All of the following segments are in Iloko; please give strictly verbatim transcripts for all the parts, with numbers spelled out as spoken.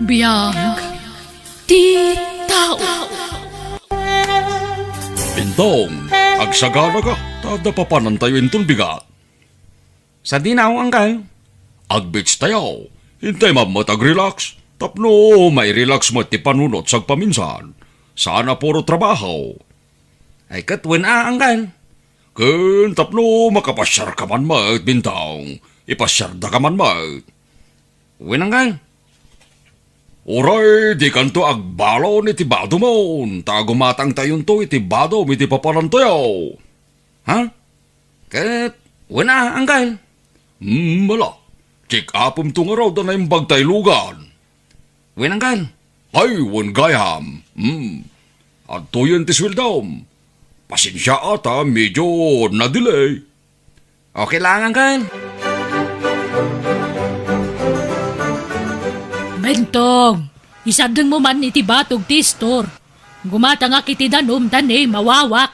Biag ti tao. Bintong, agsaganaka, ta adda papanantayo inton bigat. Sadino, Anggal? Ag-beach tayo. Intay met agrelax. Tapno mairelax met ti panunot sagpaminsan. Saan a puro trabaho. Ay, ket wen a, Anggal. Ken tapno makapasiarka man met, Bintong. Ipasiardaka man met. Wen, Anggal. Uray dikanto agbalon iti badomon, ta gumatangtayonto iti badom iti papanantayo. Ha? Ket, wen a, Anggal. Hmm, ala. Check-upemto ngarud a naimbag ta ilugan. Wen, Anggal. Ay, wen gayam. Hmm. Adtoyen ti sueldom. Pasensia a ta medyo na-delay. Okay lang, Anggal. Bentong, isardengmo man iti batog ti istor. Gumatangak iti danum ta ne mawawak.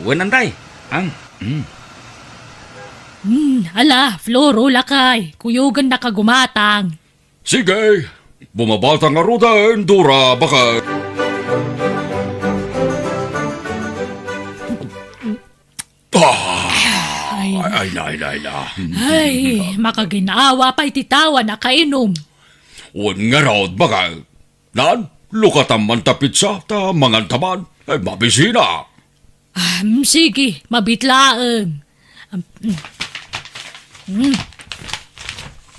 Wen, Antay. Ang, mm. Hmm, ala, Floro, lakay. Kuyogennaka gumatang. Sige, bumabata ngaruden, Dora, baka. Ah, ay, ay, ay, ay, ay. Ay, makaginawa pay ti tao a nakainom. Wen ngarud, baka. Nan, lukatam man ta pizza, ta manganta man. Ay, mabisina. Ah, mm, sige, mabit laeng. Am, mm. Mm.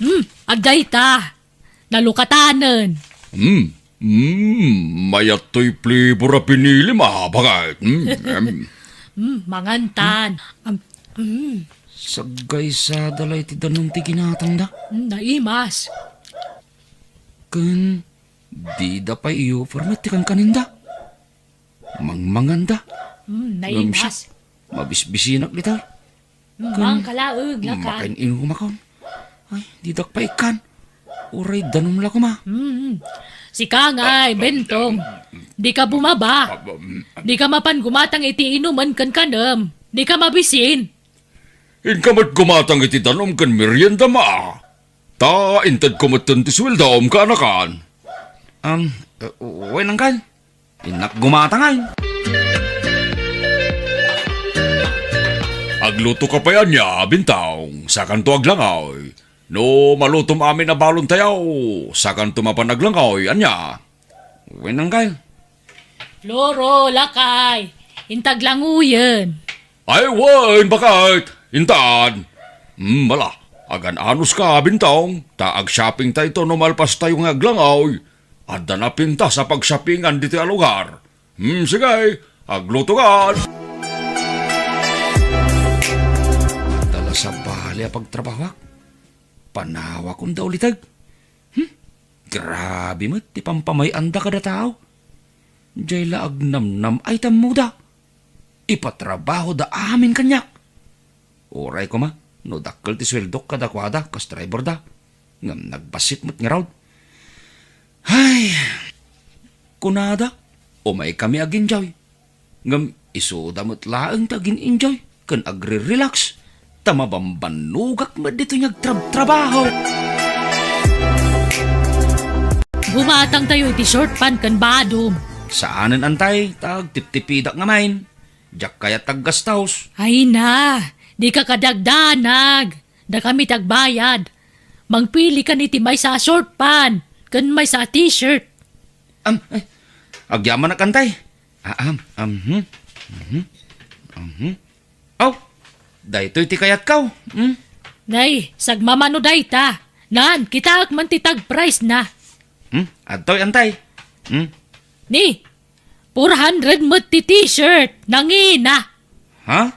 Mm, agdayta. Nalukatanen. Mm, mm, mayat toy flavor a pinilim, ah, bakit? Mm, em. Mm, mangantan. Am, mm. Saggaysada la iti danum ti ginatangda. Mm, naimas. Ken dida pay iupor met ti kankaninda. Mangmanganda. Mm, ngem siak, naimas. Mabisbisinak dita. Mm, ken, mangka laeng, lakay. Makain-inumakon. Ay, didak pay ikkan. Uray danum la koma. Mm. Sika ngay, Bentong. Dika bumaba. Dika mapan gumatang iti inumen ken kanem. Dika mabisin. Inka met gumatang iti danum ken meriendam a. Ta intedko metten ti sueldom, kaanakan. Am, eh, wen, Anggal. Innak gumatang ay. Aglutoka pay ania, Bintong, sakanto aglangoy. No malutom amin a balontayo, sakanto mapan aglangoy, ania? Wen, Anggal. Floro, lakay, inta aglangoyen. Ay, wen, bakit? Intan. Hmm, ala, agan-anuska, Bintong, ta ag-shopping tayto no malpastayo nga aglangoy. Adda napintas a pag-shoppingan ditoy a lugar. Hmm, sige, aglutokan. Adda la sabali a pagtrabahoak. Panawakon da uliteg. Hmm? Grabe met ti pampamay-anda kada tao. Jay la agnamnam ay tammuda. Ipatrabahoda amin kaniak. Uray koma no dakkel ti sueldok kadakuada kas driverda. Ngem nagbassit met ngarud. Ay, kunada, umaykami aginjoy. Ngem isuda met laeng ti agin-enjoy ken agre-relax ta mabambannogak met ditoy nga agtrabtrabaho. Gumatangtayo iti short pant ken badom. Saanen, Antay, ta agtiptipidak ngamin. Diak kayat ti aggastos. Ay na, dika kadagdanag. Dakami ti agbayad. Mangpilikan iti maysa a short pant ken maysa a t-shirt. Am, ay, agyamanak, Antay. Ah, am, am, hmm, mhm, mhm. Aw, daytoy ti kayatko. Hmm? Nay, sagmamano dayta. Nan, kitaek man ti tag price na. Hmm? Adtoy, Antay. Hmm? Ni, four hundred met ti t-shirt. Nangina. Ha?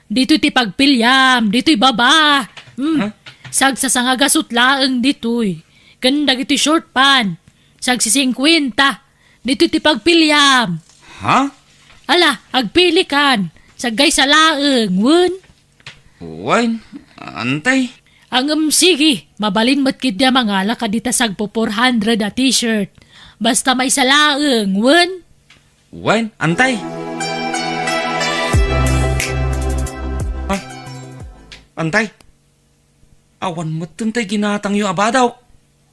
Ditoy ti pagpiliam, ditoy baba. Hmm. Ha? Sagsasangagasut laeng ditoy. Ken dagitoy short pant. Sagsisingkuenta. Ditoy ti pagpiliam. Ha? Ala, agpilikan. Saggaysa laeng, wen? Wen, Antay. Ngem sige, mabalin met ketdi a mangala kadita sagpo four hundred a t-shirt. Basta maysa laeng, wen? Wen, Antay. Ah, Antay. Awan metten tay ginatangyo a badok.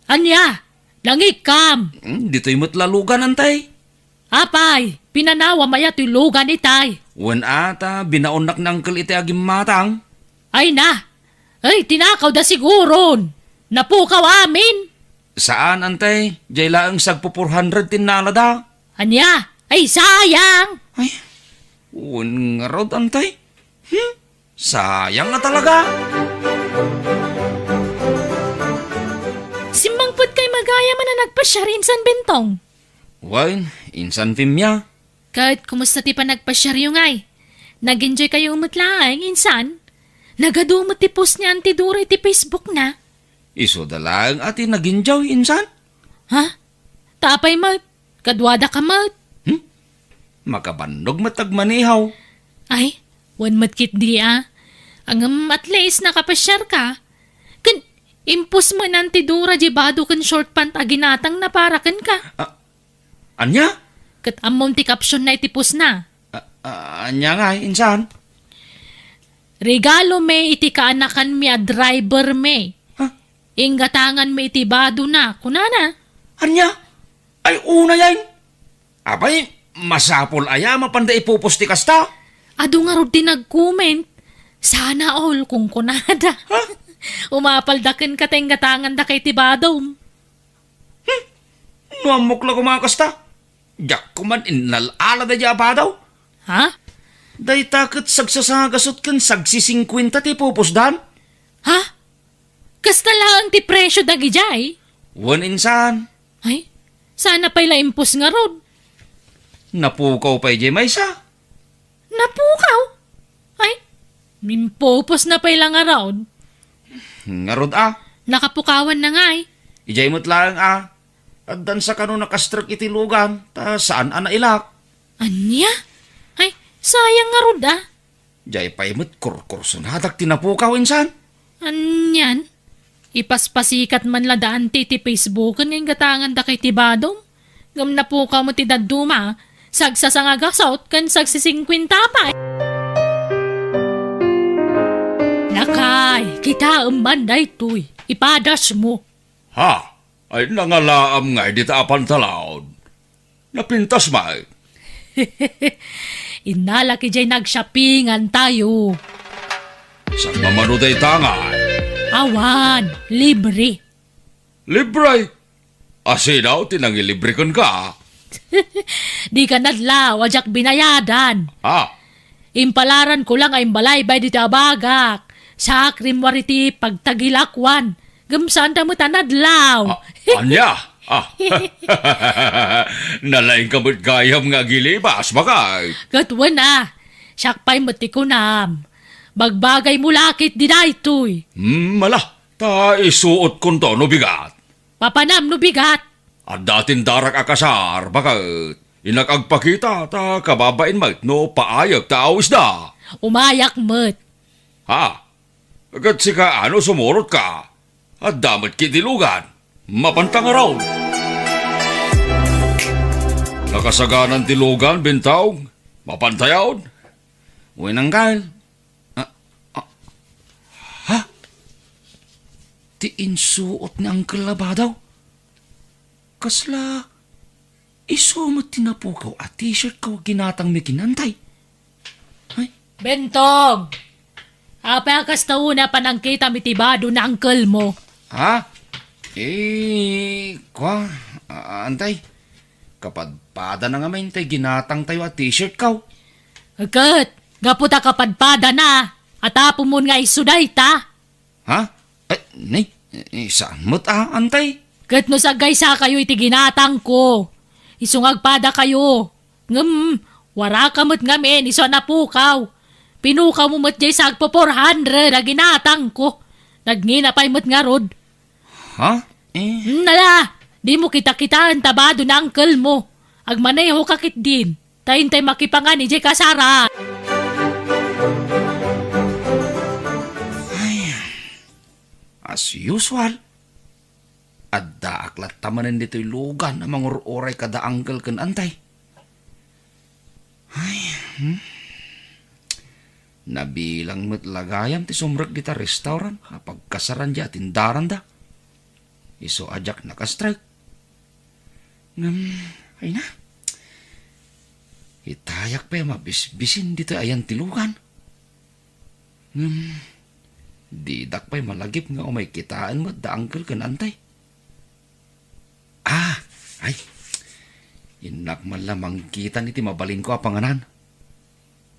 Ania? Nangikkam! Hmm, ditoy met la lugan, antay. Apay, pinanawam aya toy lugan itay? Wen a, ta binaonnak ni Uncle iti agimmatang. Ay na! Ay, tinakawda siguron! Napukaw amin! Saan, antay. Jay laeng sagpu four hundred ti innalada. Ania? Ay, sayang! Ay, wen ngarud, antay. Hmm? Sayang nga talaga. Simmangpet kay magayam a nagpasiar insan, Bentong? Wen, insan, Femia. Ket kumusta ti panagpasiaryo ngay? Nag-enjoy kayo met laeng, insan? Nagadu met ti post ni Auntie Dora iti Facebook na. Isuda laeng a ti nag-enjoy, insan? Ha? Ta apay met? Kaduadaka met? Hmm? Makabannog met agmaneho. Ay, wen met ketdi a. Ngem at least nakapasiarka. Ken impost met ni Auntie Dora diay bado ken short pant a ginatangna para kenka. Ah, ania? Ket ammom ti caption na iti post na. Ah, ah, ania ngay, insan? Regalo mi iti kaanakanmi a driver mi. Ha? Inggatanganmi iti badona, kunana. Ania? Ay, unay, ay. Apay, masapul aya mapanda ipopost ti kasta? Adu ngarud ti nag-comment. Sana all, kunkunada. Ha? Umapalda kenka ta inggatangandaka iti badom. Hmm? No ammok la koma a kasta, diak koman innal-ala daydiay a bado. Ha? Dayta ket sagsasagasut ken sagsisingkuenta ti pupusdan. Ha? Kasta laeng ti presio dagidiay? Wen, insan. Ay, sana pay la impos ngarud. Napukaw pay diay maysa. Napukaw? Ay, mimpupos na pay la ngarud. Ngarud a. Nakapukawan na ngay. Idiay met laeng a. Addan sa kano nakastrek iti lugan, ta saan a nailak. Ania? Ay, sayang ngarud a. Diay pay met kurkursonadak ti napukaw, insan. Anian? Ipaspasikat man la da Auntie ti Facebook nga inggatangandaka iti badom. Ngem napukaw met ti dadduma, sagsasangagasut ken sagsisingkuenta pay. Lakay, kitaem man daytoy, ipadasmo. Ha? Ay, nangalaam ngay dita a pantalaon. Napintas met. Innalak idiay nag-shoppingan tayo. Saan mamano dayta ngay? Awan, libre. Libre? Asino ti nangilibre kenka? Dika nadlaw a diak binayadan. Ah. Impalaran ko lang a imbalaybay dita a bagak. Sakrim wari ti pagtagilakwan. Ngem saanda met a nadlaw. Ah, ania? Ah. Nalaingka met gayam nga agilibas, bakay. Ket wen a, siak pay met ti kunam. Bagbagaymo la ketdi daytoy. Hmm, ala, ta isuotkonto no bigat. Papanam no bigat. Adda tindarak a kasar, bakay. Innak agpakita, ta kababain met no paayek ta awisda. Umayak met. Ha? Ket sika, ano, sumurotka? Adda met ketdi lugan. Mapanta ngarud. Nakasaganan ti lugan, Bentong. Mapantayon. Wen, Uncle. Ah, ah. Ha? Ti insuot ni Uncle a bado? Kasla isu met ti napukaw a t-shirt ko a ginatangmi ken Antay? Ay. Bentong! Apay a kasta unay a panangkitam iti bado ni uncle mo? Ha? Eh, kua, a-, Antay, kapadpadana ngamin tay ginatangtayo a t-shirt ko. Ket, gapu ta kapadpadana, atapomon nga isu dayta. Ha? Ay, ni, eh, saan met a, Antay? Ket no sagsasakayo iti ginatangko, isu nga agpadakayo. Ngem, waraka met ngamin isu a napukaw. Pinukawmo met diay sagpo four hundred a ginatangko. Nagngina pay met ngarud. Ha? Eh? Hmm, ala, dimo kitakitaen ta bado ni uncle mo. Agmanehoka ketdin. Ta intay makipangan idiay kasara. Ay, as usual, addaak latta manen ditoy lugan a mangur-uray kada uncle ken Antay. Ay, hmm? Nabilang met la gayam ti sumrek dita restaurant a pagkasaran diay atindaranda. Isu a diak nakastrek. Ngem, ay na. Itayak pay a mabisbisin ditoy ayan ti lugan. Ngem, didak pay malagip nga umay kitaen met da uncle ken antay. Ah, ay. Innak man la mangkitan iti mabalinko a panganan.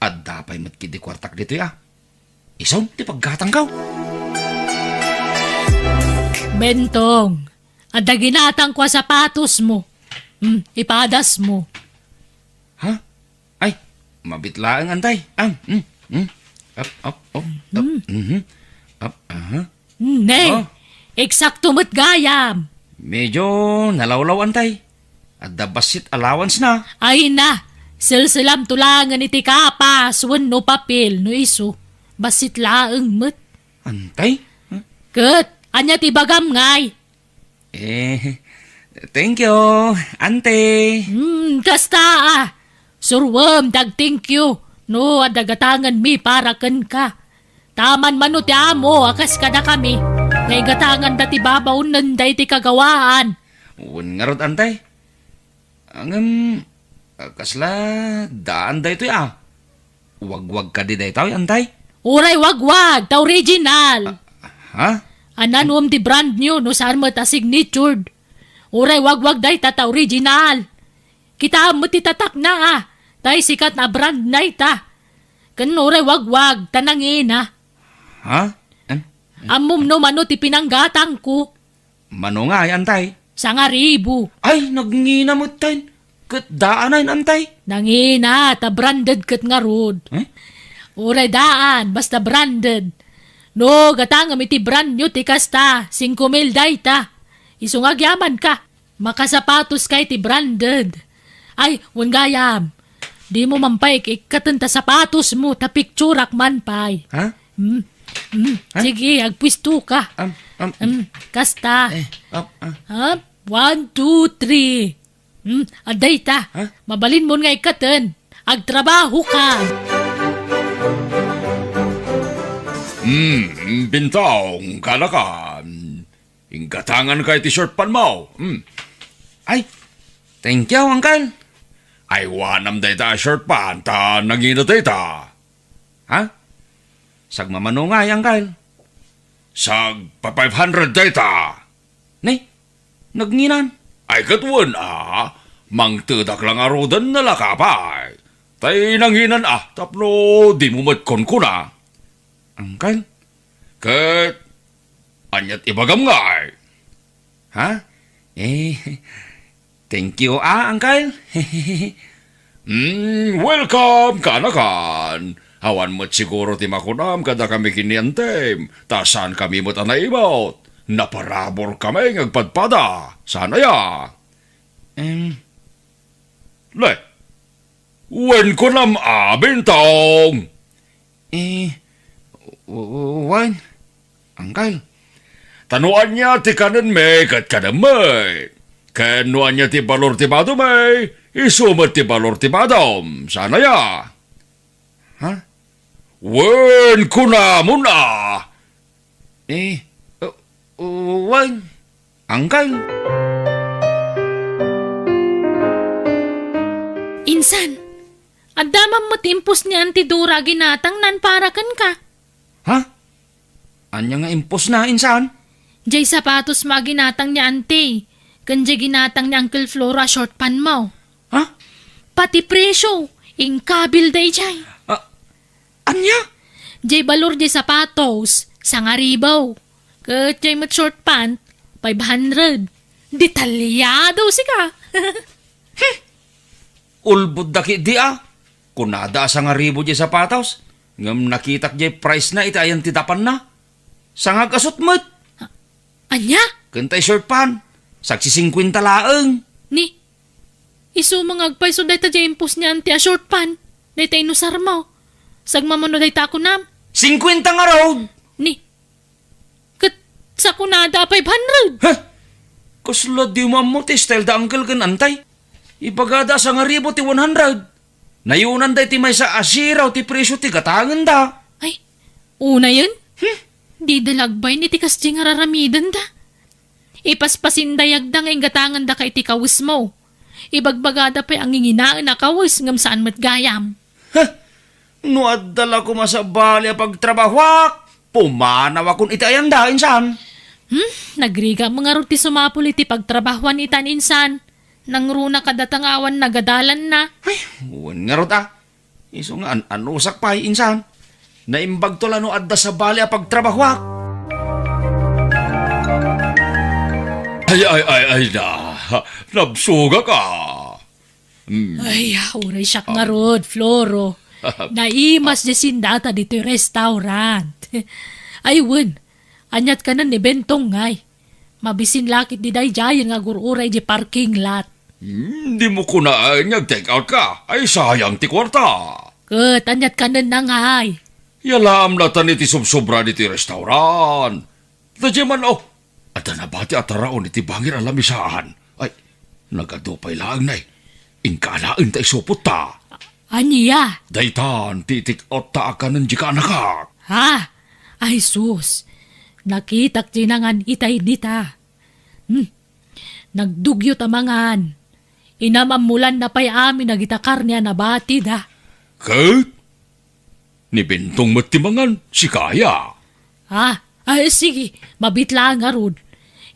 Adda pay met ketdi kuartak ditoy a. Isun ti paggatangko. Bentong, adda ginatangko a sapatosmo. Hmm, ipadasmo. Ha? Ay, mabit laeng, antay. Am, mm, mm. Up, up, up, up. Mhm. Up, aha. Hmm, ne. Oh. Eksakto met gayam. Medyo nalawlaw, antay. Adda bassit allowance na. Ay na, selselamto laengen iti kapas wenno papel no isu. Bassit laeng met. Antay? Huh? Ket, ania ti ibagam ngay? Eh, thank you, ante. Hmm, kasta a. Suroem ti ag-thank you no adda gatangenmi para kenka. Ta amanmano ti amo a kas kadakami, nga igatanganda ti babaonen daytoy kagawaan. Wen ngarud, ante. Ngem, kasla daan daytoy a. Wagwag kadi daytoy, antay? Uray wagwag, ta original. Ah, ha? Ania nuom ti brand new no saan met a signatured? Uray wagwag dayta ta original. Kitaem met ti tatakna a, tay sikat a brand dayta. Ken uray wagwag, ta nangina. Ha? Em? Ammom no mano ti pinanggatangko? Mano ngay, antay? Sangaribu. Ay, nagngina metten. Ket daan ay, antay? Nangina, ta branded ket ngarud. Eh? Uray daan, basta branded. No, gatangem iti brand new ti kasta, singko mil dayta. Isu nga agyamanka. Makasapatos kay ti branded. Ay, wen gayam. Dimo man pay ik-ikkaten ta sapatosmo, ta picturak man pay. Ha? Hmm. Hmm. Ha? Sige, agpuesto ka. Am, am. Hmm, kasta. Eh, up, ah. Ha? One, two, three. Hmm, adda ita. Ha? Mabalinmon nga ikkaten. Agtrabaho ka. Hmm, Bintong, kanakan. Inggatangan kay ti short pant mo. Hmm. Ay, thank you, uncle. Aywanam dayta a short pant, ta nangina dayta. Ha? Sagmamano ngay, uncle? Sagpa-five hundred dayta. Ne? Nagnginan? Ay, ket wen a, mangtedak la ngaruden no laka pay. Tay nanginan a, tapno dimo met kunkuna. Uncle? Ket, aniat ibagam ngay? Ha? Eh, thank you, ah, uncle. Mm, welcome, kanakan. Awan met siguro ti makunam kadakami ken ni antem, ta saan kami met a naimut. Naparabur kami nga agpadpada. Saan aya? Em. Le, wen kunam a, Bintong. Eh, w-, w-, wen, uncle. Ta no ania ti kanenmi ket kanemmi. Ken no ania ti balor ti badomi, isu met ti balor ti badom. Saan aya? Ha? Wen kunamon a. Eh, uh, uh, wen, uncle. Insan, adda man met impos ni Auntie Dora a ginatangnan para kenka. Ha? Ania nga impos na, insan? Jay sapatos mo a ginatang ni Auntie, ken jay ginatang ni Uncle Floro a short pant mo. Ha? Pati presyo, inkabil dayjay. Ah, ania? Jay balor jay sapatos, sangaribu. Ket jay met short pant, five hundred. Detalyado sika. Hmm. Ulbodda ketdi a. Kunada a sangaribu jay sapatos, ngem nakitak jay price na iti ayan ti dapanna. Sangagasut met. A-, ania? Ken tay short pant, sagsisingkuenta laeng. Ni, isu nga agpayso dayta jay impos ni Auntie a short pant, dayta inusar mo. Sagmamano dayta a kunam. Singkuenta ngarud! Ni, ket sakunada a five hundred. Heh! Kasla di mo ammo ti style da uncle ken antay. Ibagada a sangaribu ti one hundred. Nayunan da iti maysa a siraw ti presyo ti gatangenda. Ay, unayen? Hmm? Dida lagbay ni ti kasdi nga raramidenda. Ipaspasindayagda nga inggatangandaka iti kawesmo. Ibagbagada pay a nginginaen a kawes ngem saan met gayam. Heh! No adda la koma sabali a pagtrabahuak, pumanawakon iti ayanda, insan. Hmm? Nagrigat ngarud ti sumapul iti pagtrabahuan itan, insan. Nangruna kadata nga awan nagadalanna. Ay, wen ngarud a. Isu nga an-anusak pay, insan. Naimbagto la no adda sabali a pagtrabahuak. Ay, ay, ay, ay na. Nabsugak a. Hmm. Ay, uray siak ngarud, Floro. Naimas di sindata ditoy restaurant. Ay, wen, aniat kanen ni Bentong ngay? Mabisin lakit di daydiayen nga agur-uray di parking lot. Hmm, dimo kunaen nga ag-take out ka. Ay, sayang ti kuarta. Ket aniat kanen na ngay? Yalaam latan iti subsobra ditoy restaurant. Daydiay man, oh, adda nabati a taraon iti bangir a lamisaan. Ay, nagadu pay laeng nay. Inka alaen ta isupotta. Ania? Daytan ti itik-otta a kanen di kaanakak. Ha? Ay sus, nakitak ti nangan itay dita. Hmm. Nagdugyot a mangan. Inam-ammolanna pay amin dagita karne a nabatida. Ket? Ni Bentong met ti mangan, sika aya? Ah, ay, sige, mabit laeng ngarud.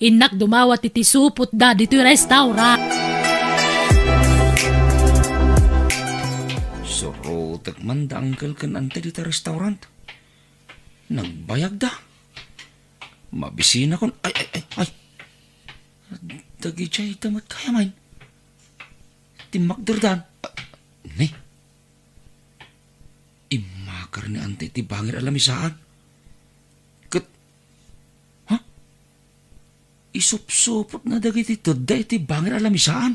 Innak dumawat iti supotda ditoy restaurant. Surotek man da uncle ken auntie dita restaurant. Nagbayagda. Mabisinakon. Ay, ay, ay, ay. Dagijay da met gayam. Timmakderdan. Ah, ni. Immakar ni auntie ti bangir a lamisaan. Ket, ha? Isupsupotna dagiti tedda iti bangir a lamisaan.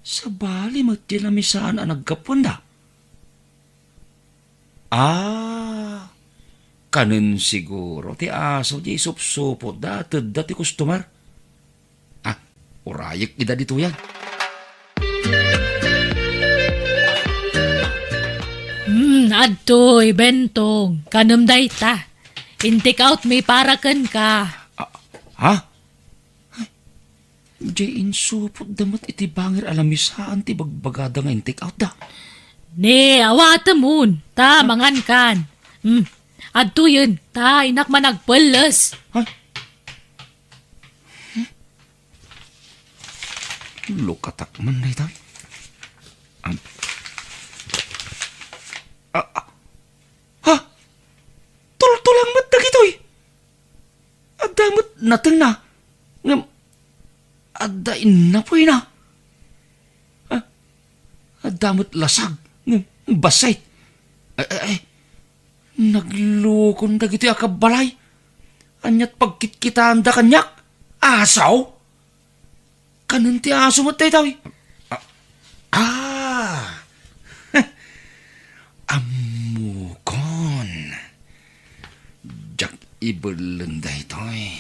Sabali met ti lamisaan a naggapuanda. Ah, kanen siguro ti aso ti isupsupotda a tedda ti customer. Ah, urayek ida ditoyan. Hmm, adtoy, Bentong. Kanem dayta. In-take out mi para kenka. Ah, ha? Ay, diay insupotda met iti bangir a lamisaan ti bagbagada nga in-take outda. Ne, awatemon. Ta, mangankan. Hmm. Adtoyen, ta, innak man agpelles. Ay. Lukatak man daytoy. Am-, ah, ah. Ha? Tultulang met dagitoy. Adda met natengna. Ngem, adda innapuyna. Ah, adda met lasag. Ngem, bassit. Ay, ay, ay. Naglukon dagitoy a kabbalay. Aniat pagkitkitaanda kaniak? Aso? Kanen ti aso met daytoy? Ah, ah. Ammokon. Diak ibellen daytoy.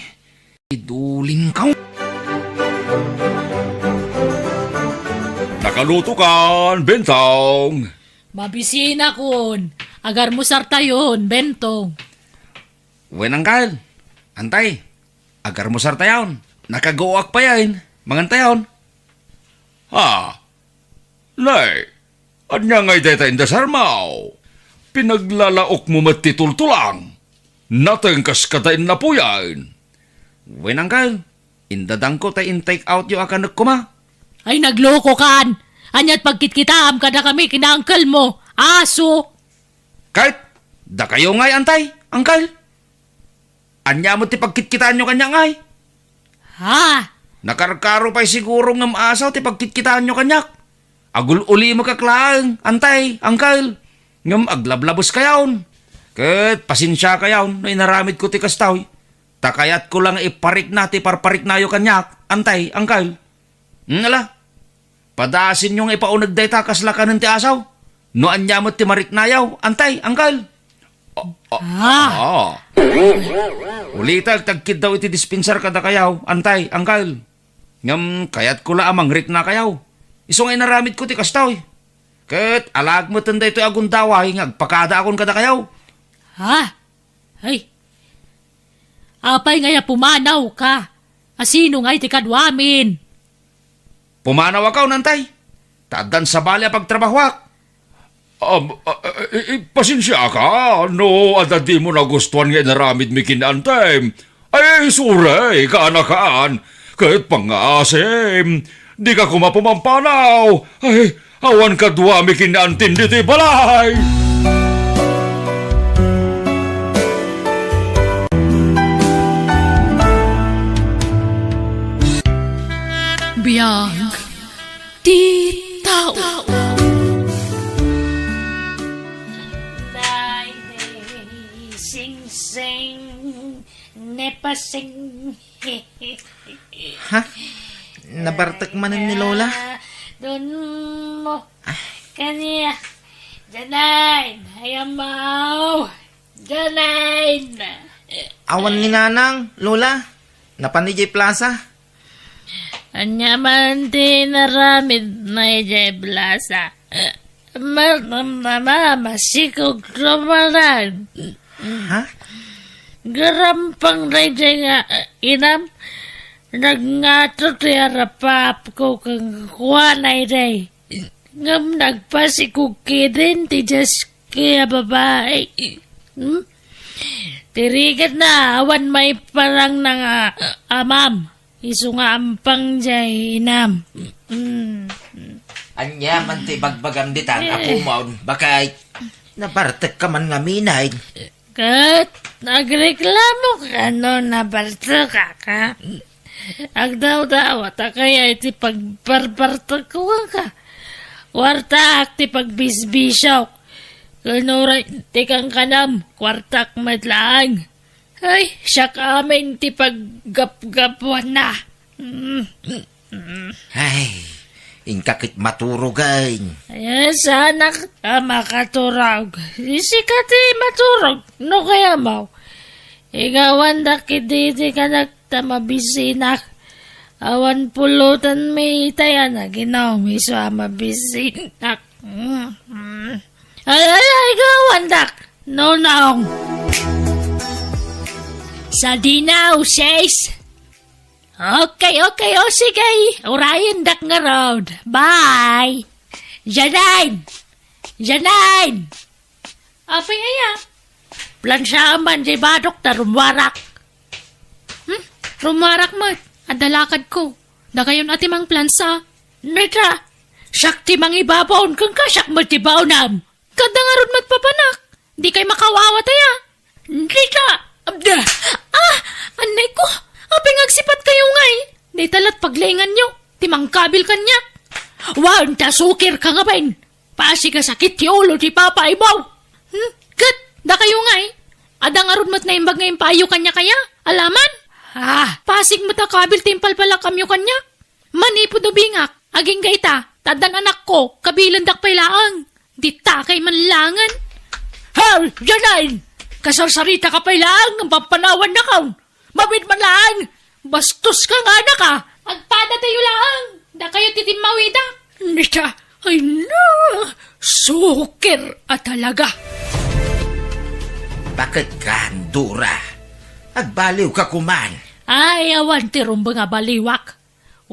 Idulingko. Nakalutokan, Bentong. Mabisinakon. Agarmusartayon, Bentong. Wen, Angkel. Antay, agarmusartayon. Nakaguoak payen. Mangantayon. Ha? Nay, ania ngay dayta indasarmo? Pinaglalaokmo met ti tultulang. Nateng kas kada innapuyen. Wen, Angkel. Indadangko ta in-take outyo a kanek koma. Ay, naglokokan! Aniat pagkitkitaam kadakami ken ni uncle mo? Aso! Ket, dakayo ngay, antay, uncle? Ania met ti pagkitkitaanyo kaniak ngay? Ha? Nakarkaro pay siguro ngem aso ti pagkitkitaanyo kaniak. Agul-ulimekak laeng, antay, uncle. Ngem aglablabes kayon. Ket pasensia kayon no inaramidko ti kastoy. Ta kayatko la nga iparikna ti parpariknayo kaniak, antay, uncle. Hmm, ala. Padasenyo nga ipauneg dayta kasla kanen ti aso. No ania met ti mariknayo, antay, uncle. Ah, ah. Ah. Ulitek ti agkiddaw iti dispensar kadakayo, antay, uncle. Ngem kayatko la a mangriknakayo. Isu nga inaramidko ti kastoy. Ket alaek meten daytoy a gundaway nga agpakadaakon kadakayo. Ha? Ay. Apay ngay a pumanawka? A sino ngay ti kaduamin? Pumanawka, Nantay. Ta addan sabali a pagtrabahoak. Am, a, a, i, i, pasensiaka no adda dimo nagustuan nga inaramidmi ken ni Antem. Ay, sorry, kaanakan. Ket pangngaasim, dika koma pumampanaw. Ay, awan kaduami ken ni Antem ditoy balay. Biag ti tao. Nay, singsing, nepasing. Ha? Nabartek manen ni Lola? Dunmo. Kaniak. Janain, ay amaw. Janain. Awan ni Nanang, Lola. Napan idiay plaza. Ania man ti inaramidna idiay plaza? Marnamnama, masikog rumaran. Ha? Garampang daydiay nga inam, nagngato ti arapapko kenkuana idiay. Ngem nagpasikog ketdin ti diaski a babai. Hmm? Ti rigatna, awan maiparangna nga amam. Isu nga ampang diay inam. Mm. Ania man ti ibagbagam ditan, Apo Mon, baket? Nabartekka man ngamin. Ket nagreklamoka no nabartekak, ha? Agdawdawat a kaya iti pagbarbartekko kenka. Kuartaak ti pagbisbisiok. Ken uray ti kankanam, kuartak met laeng. Ay, siak amin ti paggapgapuanna. Mm. Ay, inka ket maturogen. Ay, saanak a makaturog. Sika ti maturog, no kayamaw. Igawandak idi ti kanak ta mabisinak. Awan pulotenmi itay a naginum isu a mabisinak. Mm, mm. Ay, ay, ay, gawandak. Nonong. Sadina, uses. Okay, okay, o sige. Urayendak ngarud. Bye. Janine! Janine! Apay aya? Plansa man di badok ta rummuarak. Hmm? Rummuarak met. Adda lakadko. Dakayon a ti mangplansa. Neta, siak ti mangibabaon kenka, siak met ti baonam. Kadda ngarud met papanak. Dikay makaw-awat aya. Dita. Abda. Ah, annay ko. Apay nga agsipatkayo ngay? Dita lat paglainganyo. Ti mangkabil kaniak. Wan ta sukir ka ngamin. Pasig a sakit ti ulo ti papa ibaw. Hmm? Ket, dakayo ngay? Adda ngarud met naimbag nga impaayyo kaniak aya? Alaman? Ah, pasig met a kabil ti impalpalakamyo kaniak. Manipud ubingak, agingga ita, ta addan anakko, kabilendak pay laeng. Ditakay man laengen. Hal, Janine! Kasarsaritaka pay laeng, pampanawan nakon. Mabit man laeng, bastos ka nga anak, a. Agpadatayo laeng, dakayo ti timmawidak. Nita, ay na, sukir a talaga. Baket kan, Dora. Agbaliw ka kuman. Ay, awan ti rumbeng a baliwak.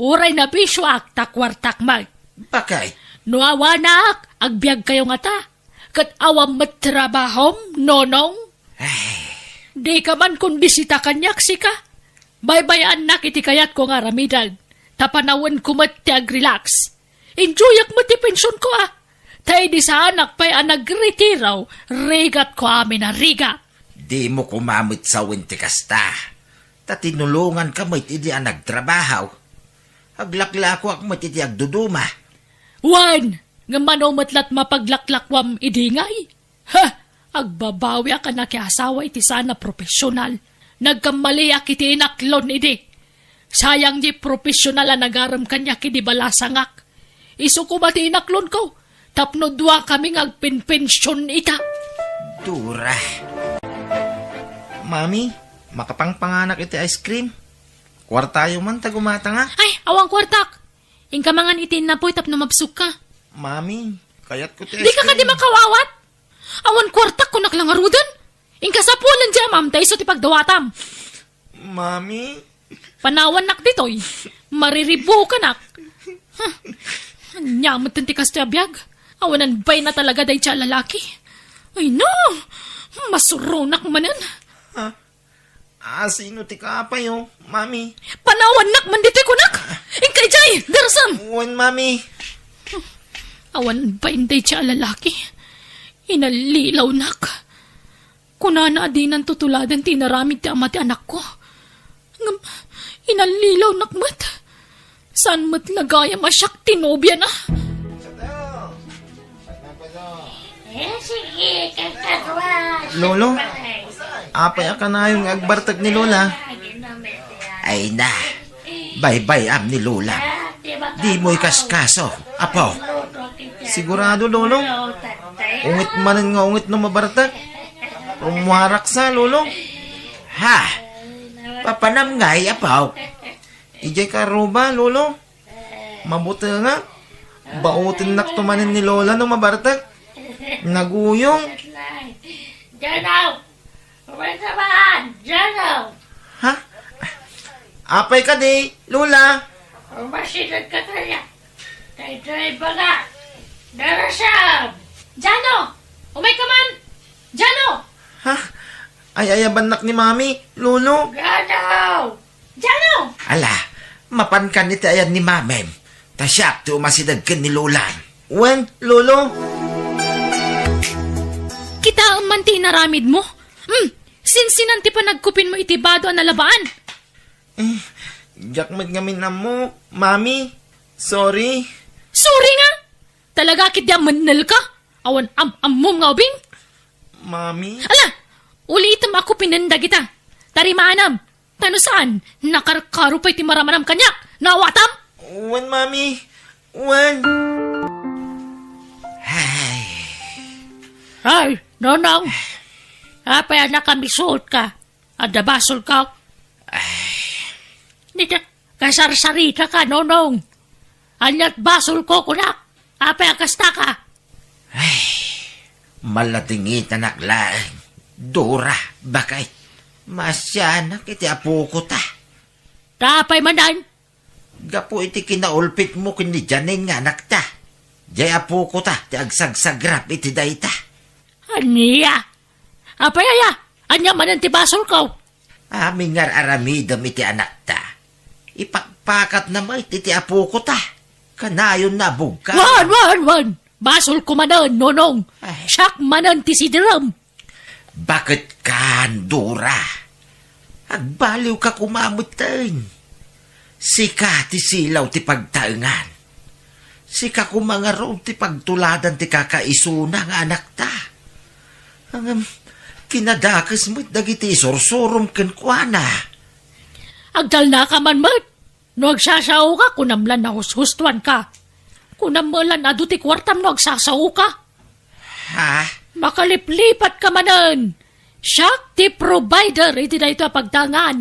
Uray nabisioak ta kuartak met. Baket? No awanak, agbiagkayo ngata. Ket awan met trabahom, Nonong? Ay. Dika man kumbisita kaniak, sika. Baybay-annak iti kayatko nga aramiden. Ta panawenko met ti agrelax. Enjoyak met ti pensionko, a. Ta idi saanak pay a nagretiro, rigatko amin a rigat. Dimo koma met sawen ti kasta. Ta tinulonganka met idi a nagtrabaho. Aglaklakoak met iti agduduma. Wen, ngem mano met lat mapaglaklakoam idi ngay? Ha! Agbabawiak a nakiasawa iti saan a profesional. Nagkammaliak iti inaklon idi. Sayang di profesional a nagarem kaniak idi balasangak. Isu koma ti inaklonko, tapno duakami nga agpenpension ita. Dora. Mami, makapangpanganak iti ice cream? Kuartayo man ta gumatangak. Ay, awan kuartak. Inka mangan iti innapoy tapno mabsukka. Mami, kayatko ti ice cream. Dika kadi makaw-awat? Awan kuartak, kunak la ngaruden. Inka sapulen diay amam ta isu ti pagdawatam. Mami. Panawannak ditoy. Mariribukanak. Ania met ti kastoy a biag? Awanan bain a talaga dayta a lalaki. Ay no! Masuronak manen. Ha? Ah, sino ti kaapayo, Mami? Panawannak man ditoy kunak! Inka idiay! Darasem! Wen, Mami. Awan bain dayta a lalaki. Inallilawnak. Kunana a dinan tutuladen ti inaramid ti ama ti anakko. Ngem, inallilawnak met. Saan met la gayam a siak ti nobiana? Eh, sige, kay Lolo, apay a kanayon nga agbartek ni Lola? Ay na, baybay-am ni Lola. Dimo ikaskaso, apo. Sigurado, Lolo? Ungit manen nga ungit no mabartek. Rummuarak sa, Lolo. Ha? Papanam ngay, apo. Idiay ka ruba, Lolo? Mabuti nga. Bautennakto manen ni Lola no mabartek. Naguyong. Jano! Umay ka man! Jano! Ha? Apay kadi, Lola? Umasideg ka kaya. Daytoy baga. Darasam! Jano! Umay ka man! Jano! Ha? Ay-ayabannak ni Mami, Lolo. Jano! Jano! Ala, mapankan iti ayan ni Mamem. Ta siak ti umasideg ken ni Lolam. Wen, Lolo. Kitaem man ti inaramidmo. Hmm, sinsinan ti panagkupinmo iti bado a nalabaan? Eh, diak met ngamin ammo, Mami. Sorry. Sorry nga? Talaga ket di a mennel ka? Awan am-ammom nga ubing? Mami? Ala! Ulitem a kupinen dagita. Tarimaanam. Ta no saan, nakarkaro pay ti maramanam kaniak. Naawatam? Wen, Mami. Wen. Ay. Ay, Nonong. Apay a nakamisuot ka? Adda basol ka? Ay. Dita, kasarsarita ka, Nonong. Aniat basol ko, kunak? Apay a kasta ka? Ay, maladingitanak laeng. Dora, bakay. Maasianak iti apoko ta. Ta apay manen? Gapu iti kinaulpitmo ken ni Janine nga anakta. Diay apoko ta ti agsagsagrap iti dayta. Ania? Apay aya? Ania manen ti basolko? Amin nga ar-aramidem iti anakta. Ipakpakatna met iti apoko ta. Kanayonna a bugka. Wen, wen, wen! Basolko manen, Nonong. Ay. Siak manen ti sidirem. Baket kan, Dora. Agbaliwka koma metten. Sika ti silaw ti pagtaengan. Sika koma ngarud ti pagtuladan ti kakaisuna nga anakta. Ngem, kinadakes met dagiti isursurom kenkuana. Agtalnaka man met. No agsasaoka, kunam lan a hushustoanka. Kunam met lan adu ti kuartam no agsasaoka. Ha? Makaliplipatka manen. Siak ti provider iti daytoy a pagtaengan.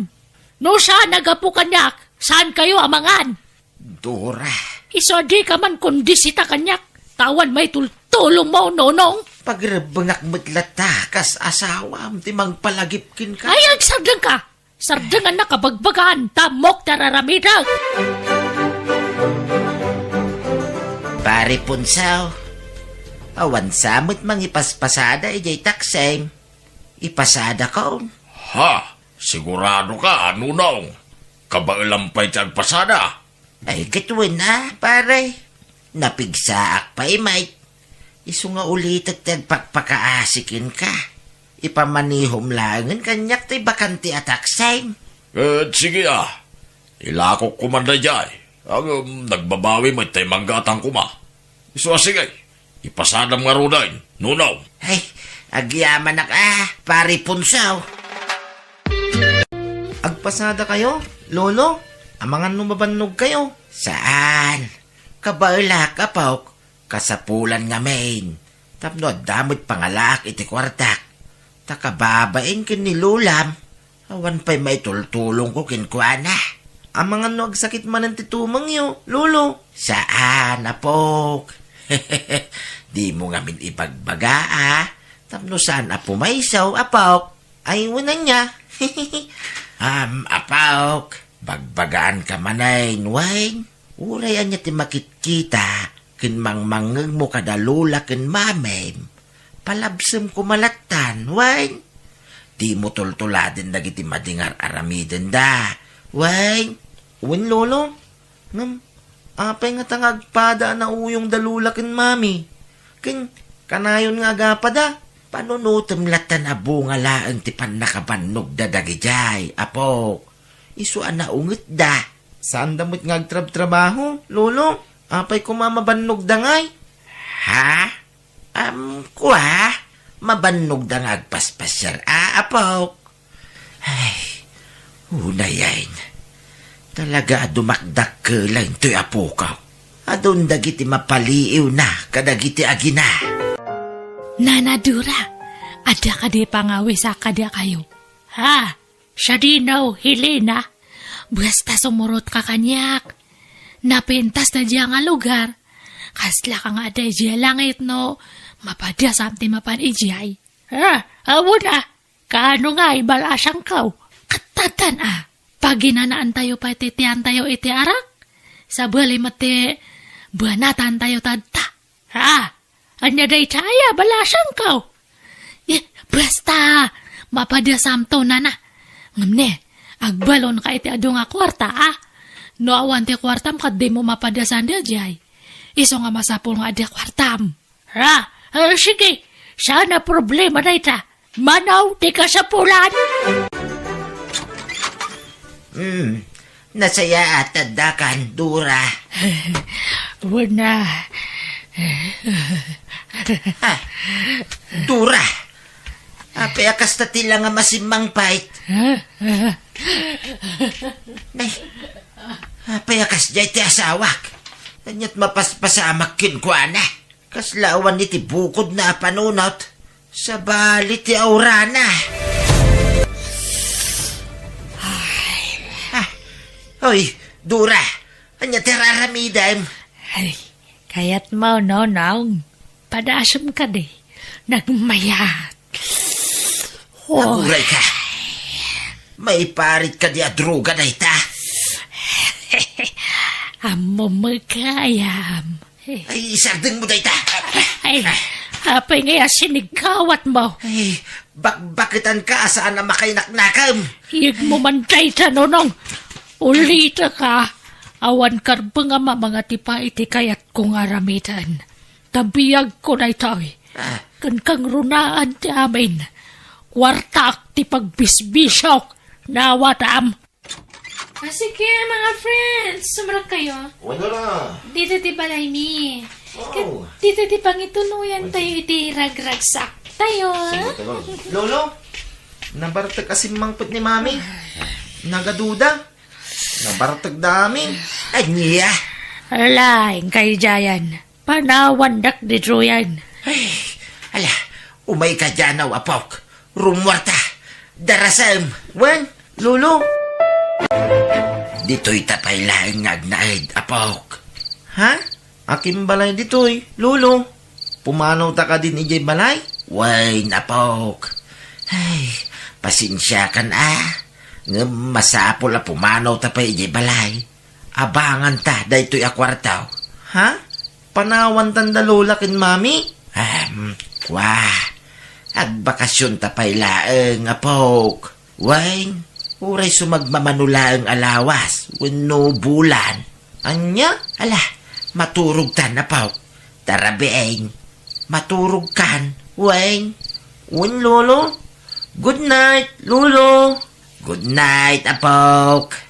No saan a gapu kaniak, saankayo a mangan. Dora. Isu a dika man kondisita kaniak, ta awan maitultulongmo, Nonong. Pagrebbengak met latta kas asawam ti mangpalagip kenka. Ay, agsardengka. Sardengannak a bagbagaan, ta ammok ti ar-aramidek. Pare Punsaw, awan sa met mangipaspasada idiay taksem. Ipasadakon. Ha? Sigurado ka, Nonong? Kabaelam pay ti agpasada? Ay, ket wen a, pare. Napigsaak pay met. Isu nga ulitek ti agpakpakaasi kenka. Ipamanihom laengen kaniak ti bakante a taksem. Et sige a. Ilakok koma daydiay. Ngem nagbabawi met tay manggatang koma. Isu a sige. Ipasadam ngaruden, Nonong. Ay, agyamanak a, Pare Punsaw. Agpasadakayo, Lolo? Amangan no mabannogkayo? Saan? Kabaelak, apok. Kasapulan ngamin. Tapno adda met pangalaak iti kuartak. Ta kababain ken ni Lolam. Awan pay maitultulongko kenkuana. Amangan no agsakit manen ti tumengyo, Lolo? Saan, apok. Dimo ngamin ibagbaga, a. Tapno saan a pumayso, apok. Ay, wen ania. Am, apok. Bagbagaanka manen, wen. Uray ania ti makitkita ken mangmangngegmo kada lola ken mamim, palabsem koma lattan, wen? Dimo tultuladen dagiti madi nga ar-aramidenda, wen? Wen, Lolo? Ngem, apay ngata nga agpada a nauyongda lola ken mami? Ken kanayon nga agapada? Panunotem lattan a bunga laeng ti pannakabannogda dagidiay, apok. Isu a naungetda. Saanda met nga agtrabtrabaho, Lolo? Apay koma mabannogda ngay? Ha? Am, kua? Mabannogda nga agpaspasiar a, apok? Ay, unayen. Talaga a dumakdakkel intoy apokaw. Adun dagiti mapaliiwna kadagiti agina. Nana Dora, adda kadi pangawisak kadakayo? Ha? Sadino, Helena? Basta sumurotka kaniak. Napintas ta diay nga lugar. Kasla ka nga adda idiay langit no mapadasam ti mapan idiay. Ah, awan a. Kaano nga ibalasangko? Kattatan a. Paginanaantayo pay ti tiantayo iti arak. Sabali met ti banatantayo tadta. Ha? Ania dayta aya balasangko? Eh, basta, mapadasamto, nana. Ngem ne, agbalonka iti adu nga kuarta, a? No awan ti kuartam, ket dimo mapadasan daydiay. Isu nga masapul nga adda kuartam. Ha? Ah, sige, saan a problema dayta. Mano ti kasapulan? Hmm, nasayaat adda kan, Dora. Wen a. Ah, Dora, apay a kasta ti la nga masimmangpet? Nay, apay a kasdiay ti asawak? Ania't mapaspasamak kenkuana? Kasla awan iti bukodna a panunot, sabali ti aurana. Ah, oy, Dora, ania ti ar-aramidem? Ay, kayatmo, Nonong? Padasem kadi. Nagmayat. Oh. Aguray ka. Maiparit kadi a droga dayta? Ammom met gayam. Ay, isardengmo dayta. Ay, apay ngay a sinigkawatmo? Ay, bakbaketanka a saan a makainaknakam. Iyegmo man dayta, Nonong. Ulitek a, awan karbeng a mamangatipa iti kayatko nga aramiden. Ta biagko daytoy. Ah. Ken kangrunaan ti amin. Kuartak ti pagbisbisiok. Nawatam. Ah, sige, mga friends. Sumrek kayo. Wala na. Dito ti balay mi. Wow. Ket dito ti pangituloyan tayo iti ragragsak tayo. Sige, tayo. Lolo, nabartek a simmangpet ni Mami. Nagaduda. Nabartek da amin. Ania? Laeng kayo diayan. Panawandak ditoyen. Ay, ala, umay ka dianaw, apok. Rummuarta. Darasem. Wen, Lolo. Ditoy ta pay laeng nga agnaed, apok. Ha? Akin balay ditoy, Lolo. Pumanaw ta kadin idiay balay? Wen, apok. Ay, pasensiakan a. Ngem masapul a pumanaw ta pay idiay balay. Abanganta daytoy a kuartaw. Ha? Panawantan da Lola ken Mami? Em, kua. Agbakasionta pay laeng, apok. Wen, uray sumagmamano laeng a lawas wenno bulan. Ania? Ala, maturogtan, apok. Tara, bieng. Maturogkan. Wen. Wen, Lolo. Good night, Lolo. Good night, apok.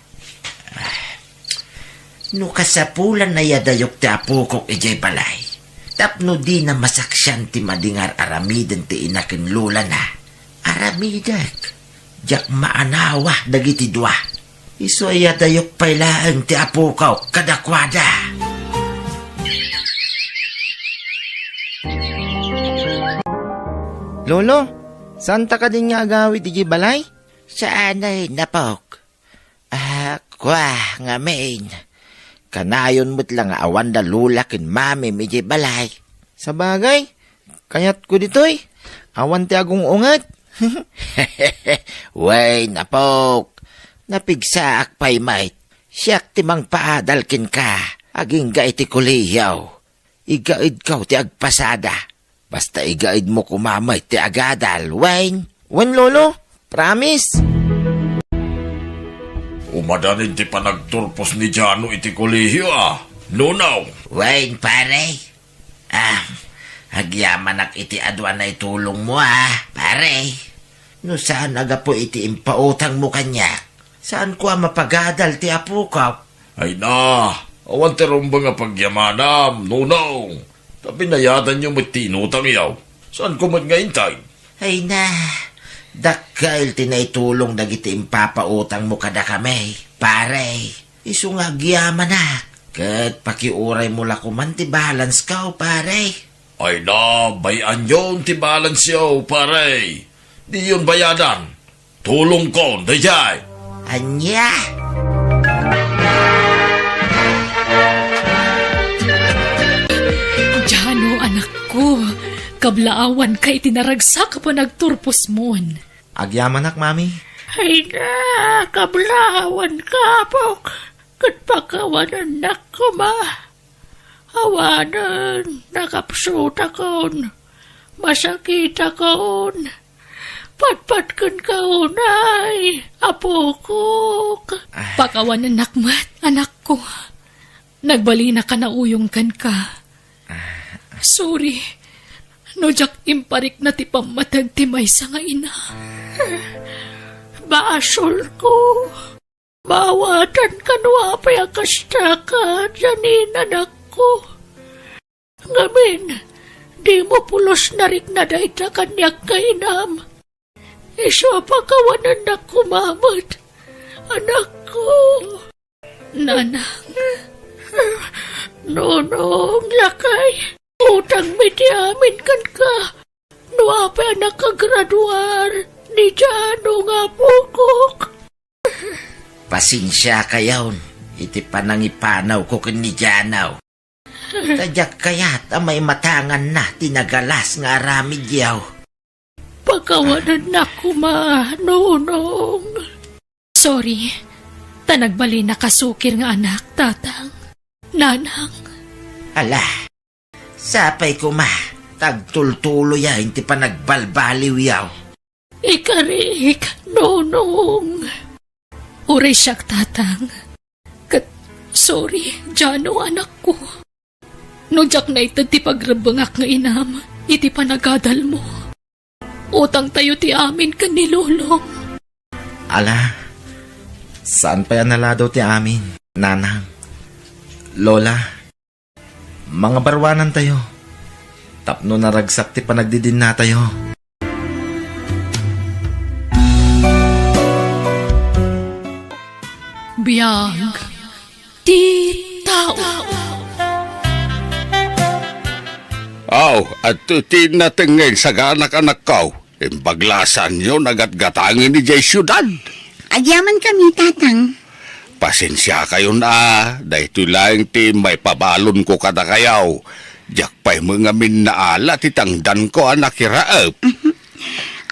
No kasapulan a iyadayok ti apokok idiay balay, tapno dina masaksian ti madi nga ar-aramiden ti ina ken lolana, aramidek. Diak maanawa dagiti dua. Isu a iyadayok pay laeng ti apokok kadakuada. Lolo, saanta kadin nga agawid idiay balay? Saanen, apok. Ah, kua, ngamin. Kanayon met la nga awan da Lola ken Mamim idiay balay. Sabagay, kayatko ditoy. Awan ti agung-unget. Wen, apok. Napigsaak pay met. Siak ti mangpaadal kenka agingga iti kolehiyo. Igaedko ti agpasada. Basta igaedmo koma met ti agadal, wen? Wen, Lolo? Promise? Umadan ti panagturpos ni Jano iti kolehiyo, a, Nonong. Wen, pare? Ah, agyamanak iti adu a naitulongmo, a, pare. No saan a gapu iti impautangmo kaniak, saanko a mapagadal ti apok. Ay na, awan ti rumbeng a pagyamanam, Nonong. Ta binayadanyo met ti inutangyo. Saanko met nga intay? Ay na, dakkel ti naitulong dagiti impapautangmo kadakami, pare. Isu nga agyamanak, ket pakiuraymo la koman ti balansko, pare. Ay na, bay-anyon ti balansyo, pare. Diyon bayadan. Tulongkon daydiay. Ania? Jano, anakko, kablaawanka iti naragsak a panagturposmon. Agyamanak, Mami. Ay na, kablaawanka, apok, ket pakawanennak koma. Awanen, nakapsutakon, masakitakon, patpatkenka unay, apokok. Ah. Pakawanennak met, anakko. Nagbalinaka nauyong kenka. Ah. Sorry, no diak imparikna ti pammateg ti maysa nga ina. Basolko. Maawatanka no apay a kasta, Janine, anakko. Ngamin, dimo pulos narikna dayta kaniak nga inam. Isu a pakawanennak koma met, anakko. Nanang. Nonong, lakay, utangmi ti amin kenka. No apay a nakagraduar ni Jano nga apokok. Pasensiakayon iti panangipanawko ken ni Jano. Ta diak kayat a maimatanganna ti nagalas nga aramidyo. Pakawanennak koma, Nonong. Sorry, ta nagbalinaka sukir nga anak, Tatang. Nanang. Ala, sapay koma, ta agtultuloyen ti panagbalbaliwyo. Ikarik, Nonong. Uray siak, Tatang. Ket, sorry, Jano, anakko. No diak naited ti pagrebbengak nga inam iti panagadalmo, utangtayo ti amin ken ni Lolong. Ala, saan pay a naladaw ti amin, Nanang, Lola. Mangabaruanantayo tapno naragsak ti panagdidinnatayo. Biag ti tao. Aw, adto ti natengngeg saganak, anakko. Imbag la a saanyo nga gatgatangen idiay siudad. Agyamankami, Tatang. Pasensiakayon a, daytoy laeng ti maipabalonko kadakayo. Diak pay met ngamin naala ti tangdanko a nakiraep.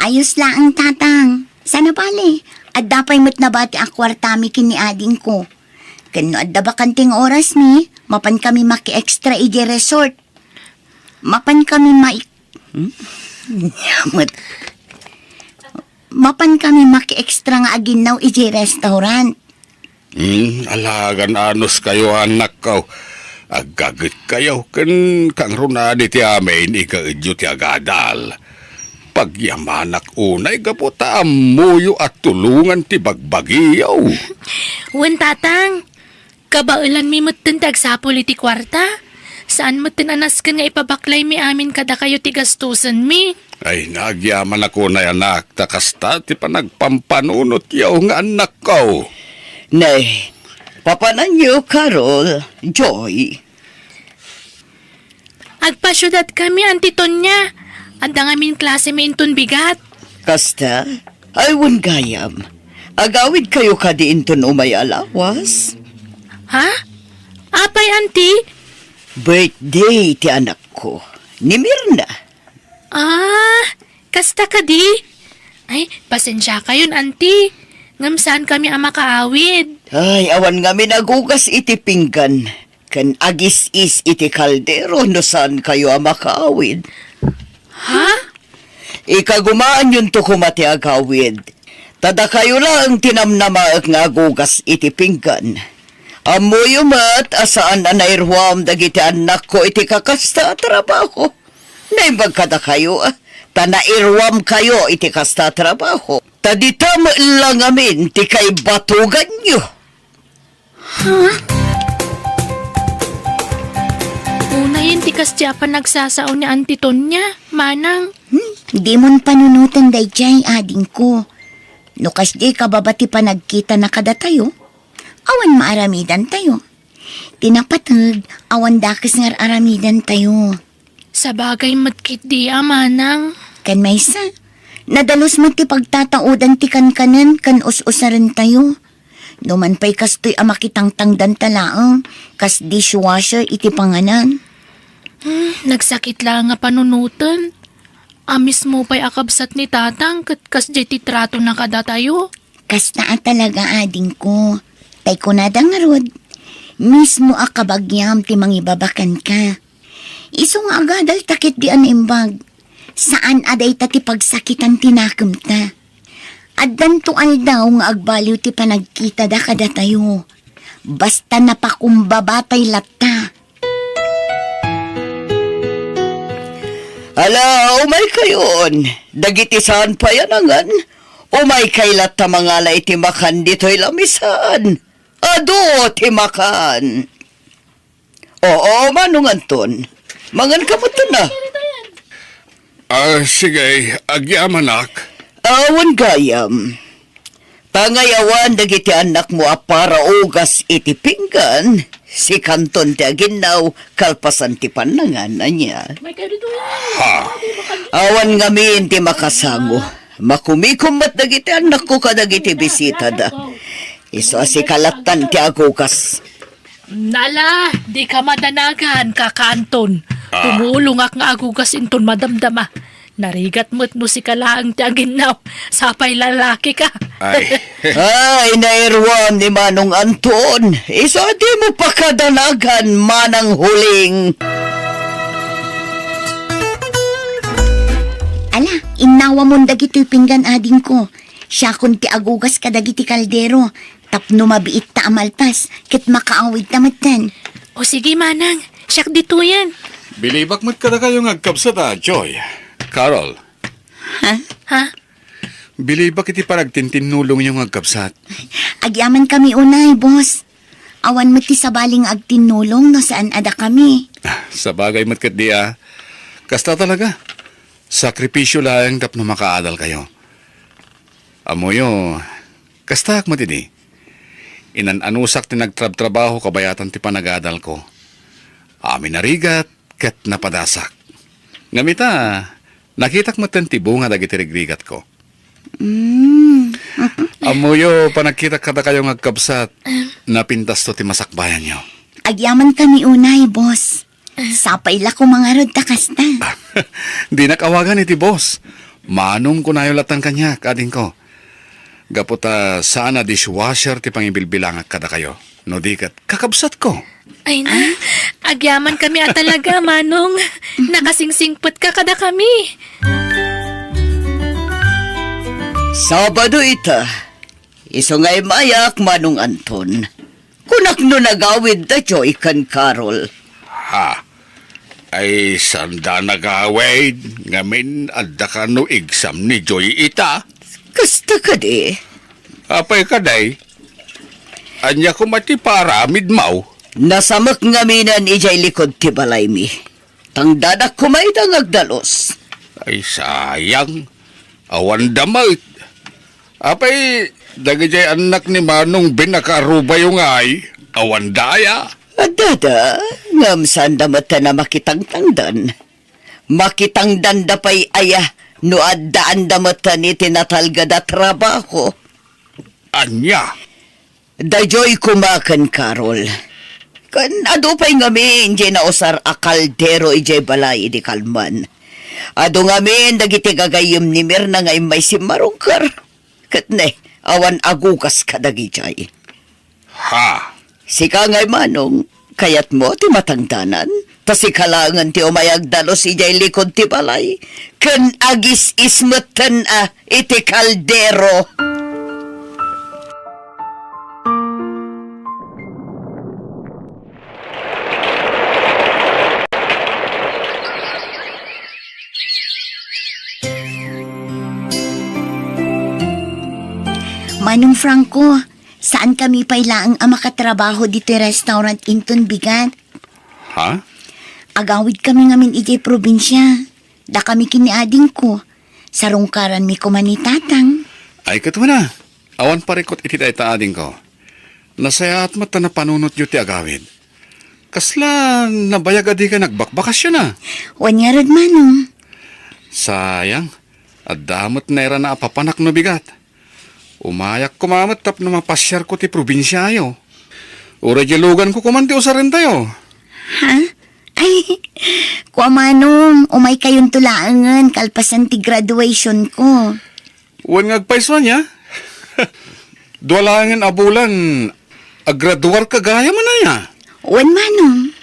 Ayos laeng, Tatang. Saan a bale, adda pay met nabati a kuartami ken ni adingko. Ken no adda bakante nga orasmi, mapankami maki-extra idiay resort. Mapankami mai-, hmm? Nia met. Mapankami maki-extra nga aginnaw idiay restaurant. Hmm, ala, agan-anuskayo, anakko. Aggagetkayo ken kangrunaan iti amin, igaedyo ti agadal. Pagyamanak unay gapu ta ammoyo a tulongan ti bagbagiyo. Wen, Tatang. Kabaelanmi metten ti agsapul iti kuarta. Saan metten a nasken nga ipabaklaymi amin kadakayo ti gastusenmi. Ay, nagyamanak unay, anak, ta kasta ti panagpampanunotyo nga annakko. Ne, papananyo, Carol, Joy. Agpasiudadkami, Auntie Tonia. Adda ngamin klasemi inton bigat. Kasta? Ay, wen gayam. Agawidkayo kadi inton umay a lawas? Ha? Apay, Auntie? Birthday ti anakko, ni Mirna. Ah, kasta kadi? Ay, pasensiakayon, Auntie. Ngem saankami a makaawid. Ay, awan ngamin agugas iti pinggan ken agis-is iti kaldero no saankayo a makaawid. Ha? Ikagumaanyonto koma ti agawid. Ta dakayo laeng ti namnamaek nga agugas iti pinggan. Ammoyo met a saan a nairuam dagiti annakko iti kakasta a trabaho. Naimbag kadakayo, ta nairuamkayo iti kasta a trabaho. Ta dita met la ngamin ti kaibatuganyo. Ha? Unayen ti kasdi a panagsasao ni Auntie Tonia, manang. Hmm, dimon panunoten daydiay, adingko. No kasdiay kababa ti panagkitana kadatayo, awan maaramidantayo. Ti napateg, awan dakes nga ar-aramidantayo. Sabagay met ketdi a, manang. Ken maysa, nadalus met ti pagtataodan ti kankanen ken us-usarentayo. No man pay kastoy a makitangtangdanta laeng, kas dishwasher iti panganan. Hmm, nagsakit laeng a panunoten. A mismo pay a kabsat ni Tatang ket kasdiay ti tratona kadatayo. Kasta a talaga, adingko. Tay kunada ngarud, mismo a kabagiam ti mangibabakan ka. Isu nga agadalta ketdi a naimbag. Saan a dayta ti pagsakitan ti nakemta. Addanto aldaw nga agbaliw ti panagkitada kadatayo. Basta napakumbabatay latta. Ala, umaykayon. Dagiti saan pay a nangan, umaykay latta mangala iti makan ditoy lamisaan. Adu ti makan. Oo, Manong Anton. Mangan ka met na. Ah, sige, agyamanak. Awan gayam. Pangayawan dagiti annakmo a para ugas iti pinggan, sikanton ti aginnaw kalpasan ti pannangan, ania? Ha? Awan ngamin ti makasango. Makumikom met dagiti annakko kadagiti bisitada. Isu a sika lattan ti agugas. Nala, dika madanagan, Kaka Anton. Ah. Tumulongak nga agugas inton madamdama. Narigat met no sika laeng ti aginnaw. Sapay lalaki ka. Ay. Ay, nairuam ni Manong Anton. Isu a dimo pakadanagan, Manang Huling. Ala, innawamon dagitoy pinggan, adingko. Siakon ti agugas kadagiti kaldero. Tapno mabiitta a malpas, ket makaawidta metten. O sige, manang, siak ditoyen. Bilibak met kadakayo nga agkabsat a, Joy. Carol. Ha? Ha? Bilibak iti panagtintinnulongyo nga agkabsat. Agyamankami unay, boss. Awan met ti sabali nga agtinnulong no saan a dakami. Ah, sabagay met ketdi a. Kasta talaga. Sakripisyo laeng tapno makaadalkayo. Ammoyo, kastaak met idi. Inan-anusak ti nagtrabtrabaho kabayatan ti panagadalko. Amin a rigat ket napadasak. Ngem ita, nakitak metten ti bunga dagiti rigrigatko. Mm. Ammoyo, panagkitak kadakayo nga agkabsat, napintasto ti masakbayanyo. Agyamankami unay, boss. Sapay la koma ngarud ta kasta. Dinak awagan iti boss. Manong kunayo lattan kaniak, adingko. Gapu ta saan a dishwasher ti pangibilbilangak kadakayo. No di ket, kakabsatko. Ay na, agyamankami a talaga, manong. Nakasingsingpetka kadakami. Sabado ita. Isu nga immayak, Manong Anton. Kunak no nagawid da Joy ken Carol. Ha? Ay, sanda nagawid? Ngamin, adda kano exam ni Joy ita? Kasta kadi. Apay kadi? Ania koma ti paaramidmo? Nasamek ngaminen idiay likud ti balaymi. Tangdadak koma ita nga agdalus. Ay, sayang. Awanda met. Apay, dagidiay annak ni Manong Ben a karubayo ngay, awanda aya? Addada, ngem saanda met a makitangtangdan. Makitangdanda pay aya no addaanda met iti natalged a trabaho. Ania? Daydiay koma ken Carol. Ken adu pay ngamin diay nausar a kaldero idiay balay idi kalman. Adu ngamin dagiti gagayyem ni Mirna nga immay simmarungker. Ket ne, awan agugas kadagidiay. Ha? Sika ngay, Manong, kayatmo ti matangdanan? Ta sika laengen ti umay agdalus idiay likud ti balay, ken agis-is metten a iti kaldero. Manong Franco, saan kami pay laeng a makatrabaho ditoy restaurant inton bigat. Ha? Agawid kami ngamin idiay probinsia. Dakami ken ni adingko. Sarungkaranmi koma ni Tatang. Ay, ket wen a, awan parikut iti dayta adingko. Nasayaat met ta napanunotyo ti agawid. Kasla nabayag a dika nagbakbakasyon a. Wen ngarud, Manong. Sayang, adda met nairana a papanak no bigat. Umayak koma met tapno mapasiarko ti probinsiayo. Uray diay luganko koman ti usarentayo. Ha? Ay, kua, Manong, umaykayonto laengen kalpasan ti graduationko. Wen nga agpayso ania? Dua laengen a bulan, agraduarka gayam ania? Wen, Manong.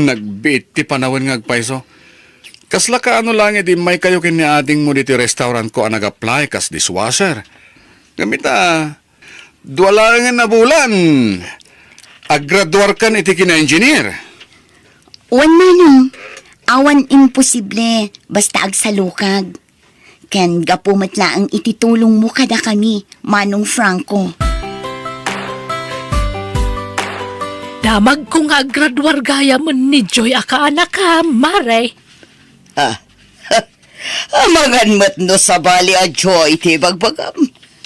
Nagbiit ti panawen nga agpayso. Kasla kaano laeng idi immaykayo ken ni adingmo ditoy restaurantko a nag-apply kas dishwasher? Ngem ita, dua laengen a bulan, agraduarkan iti kina-engineer. Wen, Manong, awan imposible basta agsalukag. Ken gapu met laeng iti tulongmo kadakami, Manong Franco. Damagko nga agraduar gayam ni Joy a kaanakam, Mare. Ah, amangan met no sabali a Joy ti ibagbagam.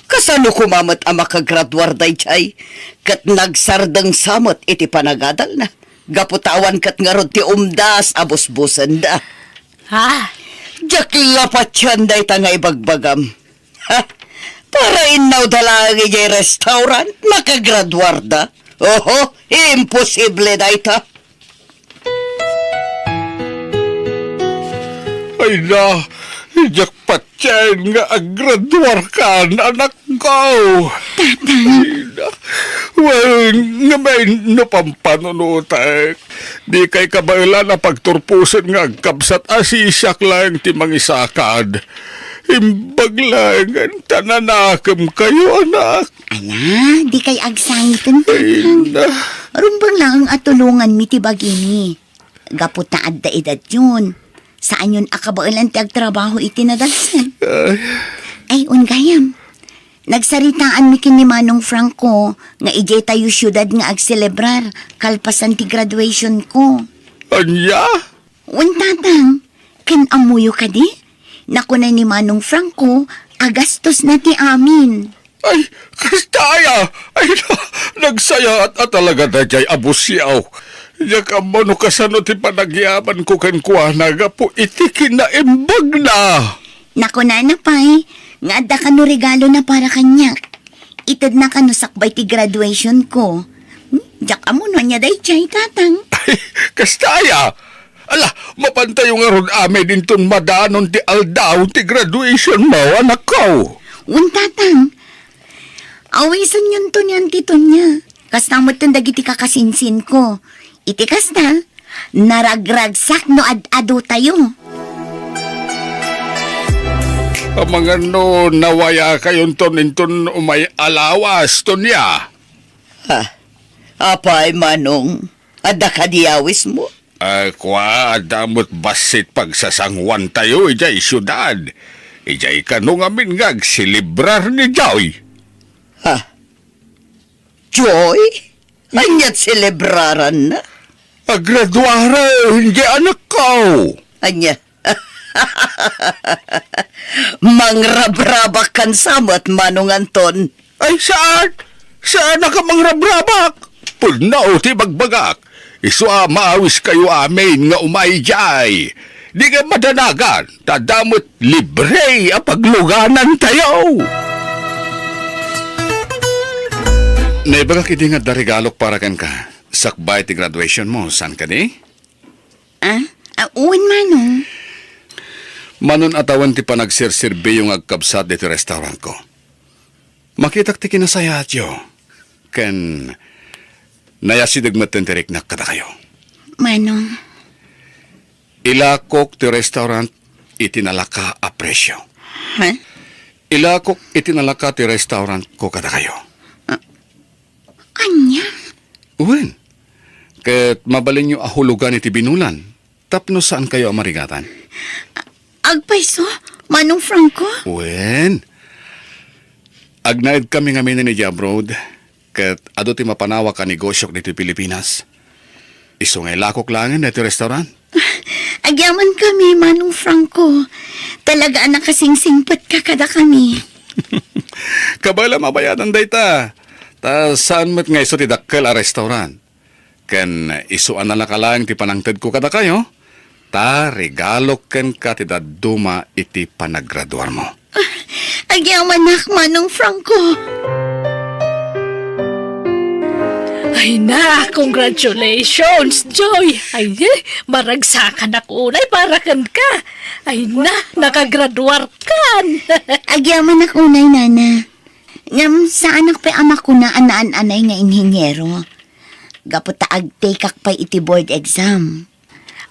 Kasano koma met a makagraduar daydiay? Ket nagsardeng sa met iti panagadalna. Gapu ta awan ket ngarud ti umdas a busbusenda. Ha? Diak la patien dayta nga ibagbagam. Ha? Para innawda laeng idiay restaurant, makagraduarda. Oho, imposible dayta. Ay na, diak patien nga agraduarkan, anakko. Tatang. Ay na. Wen, ngem no pampanunotek, dikay kabaelan a pagturposen nga agkabsat a siak laeng ti mangisakad. Imbag laengen ta nanakemkayo, anak. Ala, dikay agsangiten, Tatang. Ay na. Rumbeng laeng a tulonganmi ti bagimi. Gapu ta adda edadyon, saanyon a kabaelan ti agtrabaho iti nadalsen. Ay. Ay, wen gayam. Nagsaritaanmi ken ni Manong Franco nga idiay tayo siudad nga agselebrar kalpasan ti graduationko. Ania? Wen, Tatang, ken ammoyo kadi? Nakuna ni Manong Franco a gastosna ti amin. Ay, kasta aya! Ay, na-, nagsayaat a talaga daydiay a busiaw. Diak ammo no kasano ti panagyamanko kenkuana gapu iti kinaimbagna. Nakunana pay nga adda kano regalona para kaniak. Itedna kano sakbay ti graduationko. Hmm, diak ammo no ania daydiay, Tatang. Ay, kasta aya! Ala, mapantayo ngarud amin inton madanon ti aldaw ti graduationmo, anakko. Wen, Tatang. Awisanyonto ni Anti Tonia. Kasta metten dagiti kakasinsinko. Iti kasta, naragragsak no ad-adotayo. Amangan no nawayakayonton inton umay a lawas, Tonia. Ha? Apay, Manong? Adda kadi awismo? Ah, kua, adda met bassit pagsasanguantayo idiay siudad. Idiay kano ngamin nga agselebrar ni Joy. Ha? Joy? Ania't selebraranna? Agraduaren diay anakko. Ania? Mangrabrabak kan sa met, Manong Anton. Ay, saan? Saan a ka mangrabrabak? Pudno ti bagbagak. Isu a maawiskayo amin nga umay idiay. Dika madanagan, ta adda met libre a pagluganantayo. Naibagak idi nga adda regalok para kenka. Sakbay ti graduationmo, saan kadi? Ah? Ah, wen, Manong. Manon a tawen ti panagserserbiyo nga agkabsat ditoy restaurantko. Makitak ti kinasayaatyo. Ken Nayasideg metten ti riknak kadakayo. Manong? Ilakok ti restaurant iti nalaka a presio. Ha? Ilakok iti nalaka ti restaurant ko kadakayo. Ah, ania? Wen, ket mabalinyo a hulugan iti binulan tapno saankayo a marigatan. Agpayso, Manong Franco? Wen, agnaed kami ngamin idiay abroad, ket adu ti mapanawak a negosiok ditoy Pilipinas. Isu nga ilakok laengen daytoy restaurant. Agyaman kami, Manong Franco. Talaga a nakasingsingpet ka kadakami. Kabaelam a bayadan dayta. Ta saan met nga isu ti dakkel a restaurant. Ken isu a nalaka laeng ti panangtedko kadakayo, ta regalok kenka ti dadduma iti panagraduarmo. Ah, agyamanak, Manong Franco. Ay na, congratulations, Joy! Ay, eh, maragsakanak unay para kenka. Ay na, nakagraduarkan. Agyamanak unay, Nana. Ngem saanak pay a makuna a naan-anay nga inhiniero. Gapu ta agtekak pay iti board exam.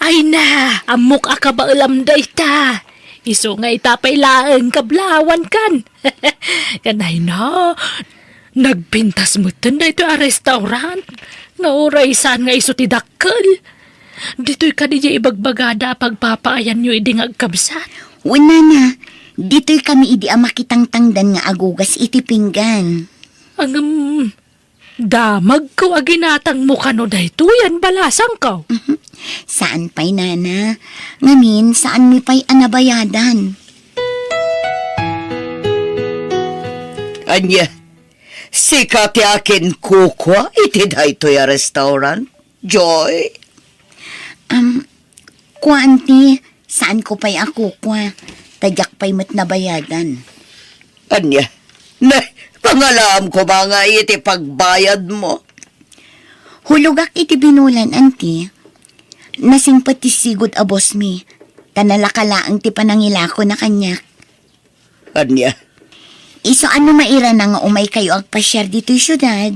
Ay na, ammok a kabaelam dayta. Isu nga ita pay laeng kablawan kan. Ken ay na, nagpintas metten daytoy a restaurant. Nga uray saan nga isu ti dakkel. Ditoy kadi diay ibagbagada a pagpapaayanyo idi nga agkabsat? Wen, Nana, ditoy kami idi a makitangtangdan nga agugas iti pinggan. Ngem, damagko a ginatangmo kano daytoy, balasangko. Mhm. Saan pay, Nana. Ngamin, saanmi pay a nabayadan. Ania, sika ti akinkukua iti daytoy a restaurant, Joy? Am, kua, Auntie, saanko pay a kukua, ta diak pay met nabayadan. Ania? Ne, pangalaam koma nga iti pagbayadmo. Hulogak iti binulan, Auntie. Nasingpet ti sigud a bossmi, ta nalaka laeng ti panangilakona kaniak. Ania? Isu a no mairana nga umaykayo agpasiar ditoy siudad,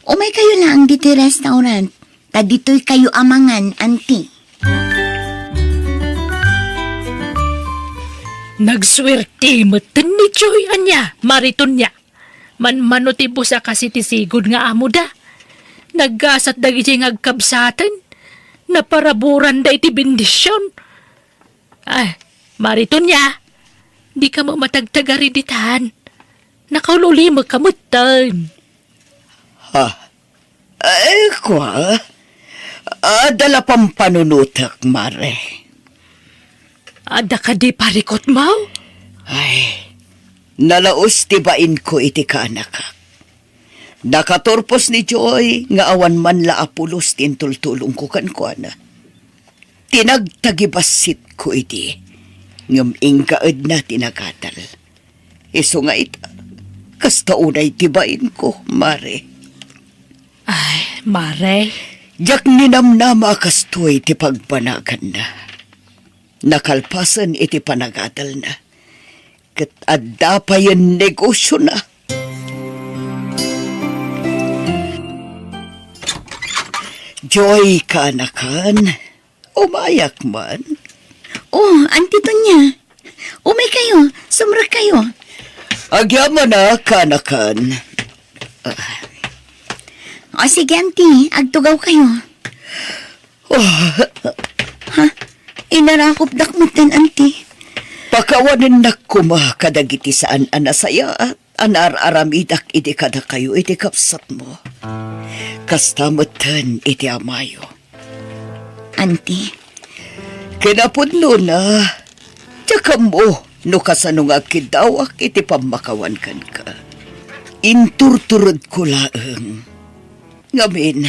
umaykayo laeng ditoy restaurant, ta ditoy kayo a mangan, Auntie. Nagsuerte metten ni Joy, ania, Maritonia. Manmano ti busa kasi ti sigud nga amoda. Naggasat dagiti nga agkabsaten. Naparaburanda iti bendision. Ay, Maritonia, dika met matagtagari ditan. Nakaul-ulimekka metten. Ha? Ay, kua, adda la pampanunotek, Mare. Adda kadi parikutmo? Ay, nalaus ti bainko iti kaanakak. Nakaturpos ni Joy nga awan man la a pulos ti intultulongko kenkuana. Tinagtagibassitko idi, ngem inkaedna ti nagadal. Isu nga ita, kasta unay ti bainko, Mare. Ay, Mare. Diak ninamnama a kastoy ti pagbanaganna. Nakalpasen iti panagadalna, ket adda payen negosiona. Joy, kaanakan, umayak man. Oh, Auntie Tonia. Umaykayo, sumrekkayo. Agyamanak, kaanakan. O, sige, Auntie, agtugawkayo. Oh. Ha? Inarakopdak metten, Auntie. Pakawanennak koma kadagiti saan a nasayaat a naar-aramidak idi kadakayo iti kabsatmo. Kasta metten iti amayo. Auntie. Kinapudnona, diak ammo no kasano nga agkiddawak iti pammakawan kenka. Inturturedko laeng. Ngamin,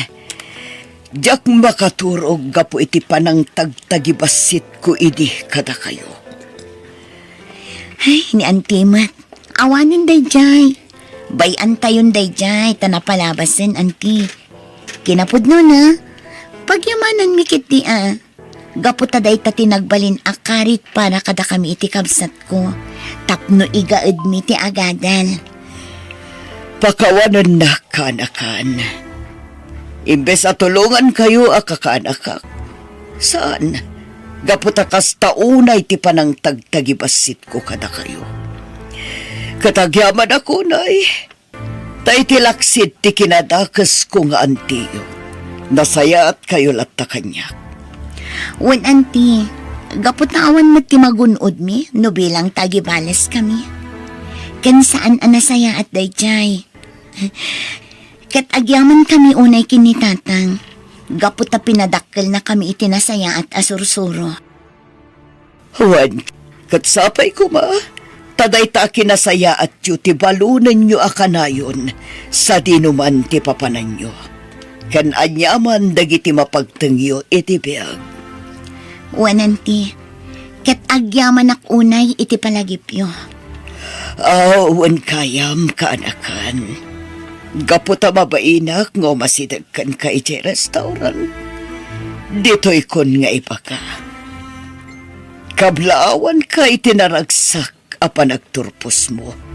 diak makaturog gapu iti panangtagtagibassitko idi kadakayo. Ay, ni Auntie met. Awanen daydiay. Bay-antayon daydiay ta napalabasen, Auntie. Kinapudnona, pagyamananmi ketdi a. Gapu ta dayta ti nagbalin a karit para kadakami iti kabsatko, tapno igaedmi ti agadal. Pakawanennak, kaanakan. Imbes a tulongankayo a kakaanakak, saan, gapu ta kasta unay ti panangtagtagibassitko kadakayo. Ket agyamanak unay, ta iti laksid ti kinadakesko nga antiyo, nasayaatkayo latta kaniak. Wen, anti, gapu ta awan met ti magun-odmi no bilang ta agibaleskami. Ken saan a nasayaat daydiay. Ket agyamankami unay ken ni Tatang, gapu ta pinadakkelnakami iti nasayaat a sursuro. Wen, ket sapay koma, ta dayta a kinasayaatyo ti balonenyo a kanayon sadino man ti papananyo, ken aniaman dagiti mapagtengyo iti biag. Wen, anti, ket agyamanak unay iti palagipyo. Aw, wen gayam, kaanakan. Gapu ta mabainak nga umasideg kenka idiay restaurant, ditoykon nga ibaga. Kablaawanka iti naragsak a panagturposmo